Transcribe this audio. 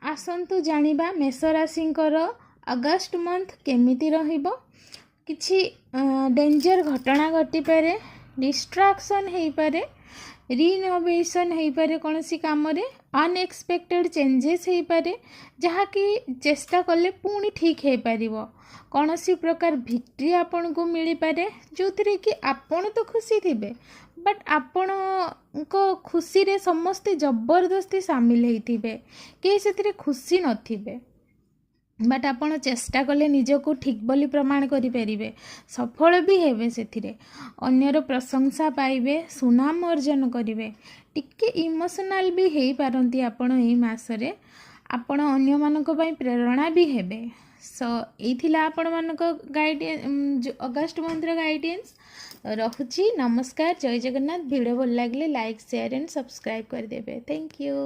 ଆସନ୍ତୁ ଜାଣିବା ମେଷ ରାଶିଙ୍କର August month କେମିତି ରହିବ। କିଛି ଡେଞ୍ଜର ଘଟଣା ଘଟିପାରେ, ଡିଷ୍ଟ୍ରାକ୍ସନ୍ ହେଇପାରେ, ରିନୋଭେସନ୍ ହେଇପାରେ, କୌଣସି କାମରେ ଅନଏକ୍ସପେକ୍ଟେଡ଼ ଚେଞ୍ଜେସ୍ ହେଇପାରେ, ଯାହାକି ଚେଷ୍ଟା କଲେ ପୁଣି ଠିକ୍ ହେଇପାରିବ। କୌଣସି ପ୍ରକାର ଭିକ୍ଟ୍ରି ଆପଣଙ୍କୁ ମିଳିପାରେ, ଯେଉଁଥିରେ କି ଆପଣ ତ ଖୁସି ଥିବେ, ବଟ୍ ଆପଣଙ୍କ ଖୁସିରେ ସମସ୍ତେ ଜବରଦସ୍ତି ସାମିଲ ହେଇଥିବେ, କେହି ସେଥିରେ ଖୁସି ନଥିବେ। ବଟ୍ ଆପଣ ଚେଷ୍ଟା କଲେ ନିଜକୁ ଠିକ୍ ବୋଲି ପ୍ରମାଣ କରିପାରିବେ, ସଫଳ ବି ହେବେ ସେଥିରେ, ଅନ୍ୟର ପ୍ରଶଂସା ପାଇବେ, ସୁନାମ ଅର୍ଜନ କରିବେ। ଟିକେ ଇମୋସନାଲ୍ ବି ହେଇପାରନ୍ତି ଆପଣ ଏଇ ମାସରେ। ଆପଣ ଅନ୍ୟମାନଙ୍କ ପାଇଁ ପ୍ରେରଣା ବି ହେବେ। ସୋ ଏଇ ଥିଲା ଆପଣମାନଙ୍କ ଅଗଷ୍ଟ ମନ୍ଥର ଗାଇଡେନ୍ସ। ରହୁଛି, ନମସ୍କାର, ଜୟ ଜଗନ୍ନାଥ। ଭିଡ଼ିଓ ଭଲ ଲାଗିଲେ ଲାଇକ୍, ସେୟାର ଆଣ୍ଡ ସବସ୍କ୍ରାଇବ୍ କରିଦେବେ। Thank you.